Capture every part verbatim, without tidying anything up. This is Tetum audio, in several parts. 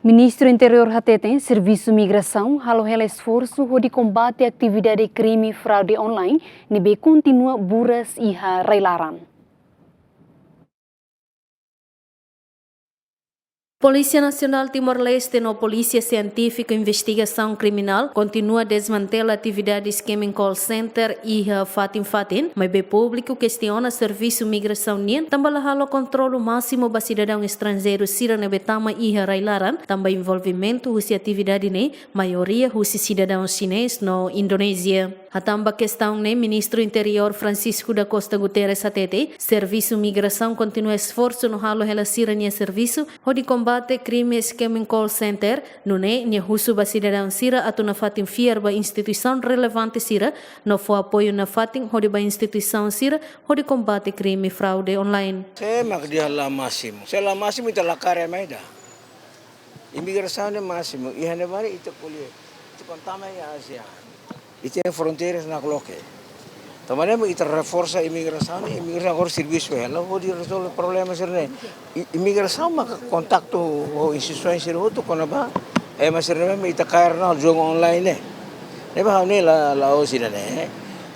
Ministru Interiór hateten, Servisu Migrasaun halo hela esforsu hodi kombate atividade krime fraude online ne'ebé kontinua buras iha rai-laran. Polísia Nasionál Timor-Leste no Polísia Sientífiku Investigasaun Kriminál kontinua dezmantela atividade scamming call center iha fatin-fatin, maibé públiku kestiona Servisu Migrasaun nian tanba la halo kontrolu másimu ba sidadaun estranjeiru sira ne'ebé tama iha rai-laran, tanba envolvimentu husi atividade ne'e maioria husi sidadaun xinés no Indonézia. Hatán ba kestaun ne'e, Ministru Interiór Francisco da Costa Guterres hatete, Servisu Migrasaun kontinua esforsu no halo hela sira-nia servisu hodi kombate krime scamming call center, nune'e nia husu ba sidadaun sira atu nafatin fiar ba instituisaun relevante sira no fó apoiu nafatin hodi ba instituisaun sira hodi kombate krime fraude online. Se mak di'ak la másimu. Se la másimu ita la kaer ema ida. Imigrasaun ne'e másimu, iha ne'ebá ita ko'alia. Ita kuandu tama iha Ázia, ita-nia fronteiras nakloke. Tanba ne'e mak ita reforsa imigrasaun, imigrasaun agora servisu hela hodi rezolve problema sira-ne'e. I-, imigrasaun maka kontaktu ho instituisaun sira hotu kona-ba ema sira-ne'e mak ita kaer ona jogu online ne'e. Ne'ebé ha'u ne'e la, la'ós ida-ne'e.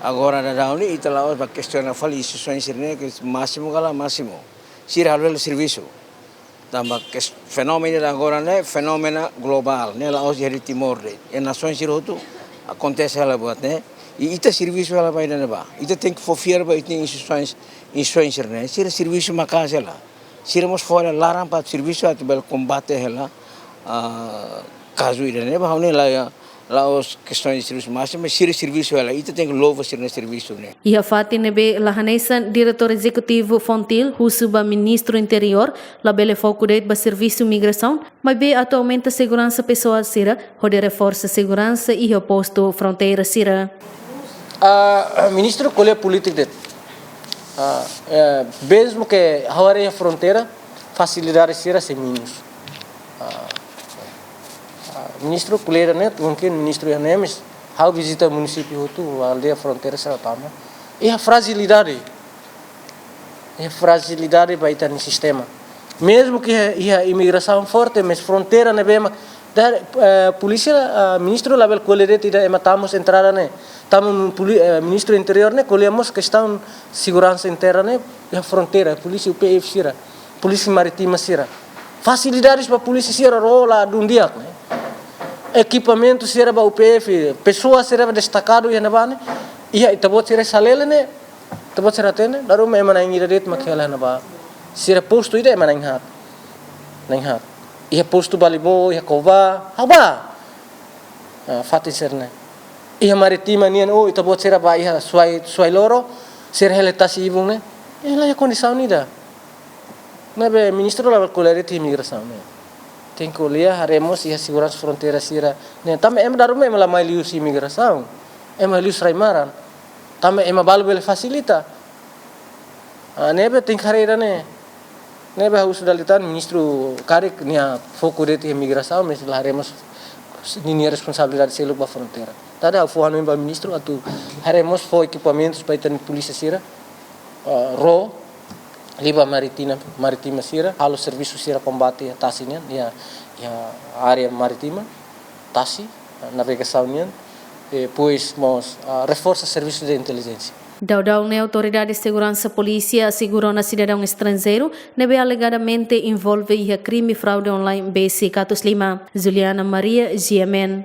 Agora daudaun ne'e ita la'ós ba kestiona fali instituisaun sira-ne'e ke másimu ka la másimu. Sira halo hela servisu. Tanba kes-, fenómenu ida agora ne'e fenómenu globál, ne'e la'ós iha Timor de'it. Iha nasaun sira hotu akontese hela buat ne'e. I ita servisu hela ba ida-ne'ebá. Ita tenke fó fiar ba ita-nia instituisaun, instituisaun sira-ne'e. Sira servisu maka'as hela. Sira mós fó hela laran ba servisu atu bele kombate hela, ah, kazu ida-ne'ebá. Ha'u ne'e la, la'ós kestaun de servisu másimu, mas sira servisu hela, ita tenke louva sira-nia servisu ne'e. Iha fatin ne'ebé la hanesan, Diretór Ezekutivu Fontil husu ba Ministru Interiór labele foku de'it ba Servisu Migrasaun, maibé atu aumenta seguransa pesoál sira, hodi reforsa seguransa iha postu fronteira sira. Ah, Ministru ko'alia polítika de'it. Ah, eh, mezmu ke ha'u haree iha fronteira, fasilidade sira sei menus. Ah, ah, Ministru ko'alia ne'e, mungkin Ministru iha ne'e, mas ha'u vizita munisípiu hotu, aldeia fronteira sira tama. Iha frajilidade. Iha frajilidade ba ita-nia sistema. Mezmu ke iha, iha imigrasaun forte, mas fronteira ne'ebé mak, da, eh, polísia, ah, Ministru labele ko'alia de'it ida ema tama husi entrada ne'e. Tanba poli-, eh, Ministru Interiór ne'e ko'alia mós kestaun seguransa interna ne'e, iha fronteira, polísia U P F sira, polísia marítima sira. Fasilidades ba polísia sira ró la dún di'ak ne'e. Ekipamentu sira ba U P F, pesoál sira ba destakadu iha ne'ebá ne'e. Iha ita-boot sira Salele ne'e, ita-boot sira hatene, dala ruma ema na'in ida de'it mak hela iha ne'ebá. Sira postu ida ema na'in haat. Na'in haat. Iha postu Balibó, iha Cobá, ha'u bá. Ah, fatin sira-ne'e. Iha marítima nian, oh, ita-boot sira bá iha Suai, Suai Loro, sira hela iha tasi ibun ne'e. Iha la iha kondisaun ida. Ne'ebé Ministru labele ko'alia de'it imigrasaun ne'e. Tenke ko'alia haree mós iha seguransa fronteira sira-ne'e. Tanba ema dala ruma ema la mai liuhusi imigrasaun. Ema liuhusi rai-maran. Tanba ema balu bele fasilita. Ah, ne'ebé tenke haree ida-ne'e. Ne'ebé ha'u husu dala ida tan Ministru karik nia foku de'it iha imigrasaun, mas la haree mós ninia responsabilidade seluk ba fronteira. Tanba ha'u fó hanoin ba Ministru atu haree mós fó ekipamentus ba ita-nia polísia sira, ah, ró, liba marítima, marítima sira, halo servisu sira kombate iha tasi nian, iha, iha área marítima, tasi, navegasaun nian, depois mós, ah, reforsa servisu de intelijénsia. Daudaun ne'e Autoridade Seguransa Polísia asegura ona sidadaun estranjeiru ne'ebé alegadamente envolve iha krime fraude online B C quatorze lima. Juliana Maria, G M N.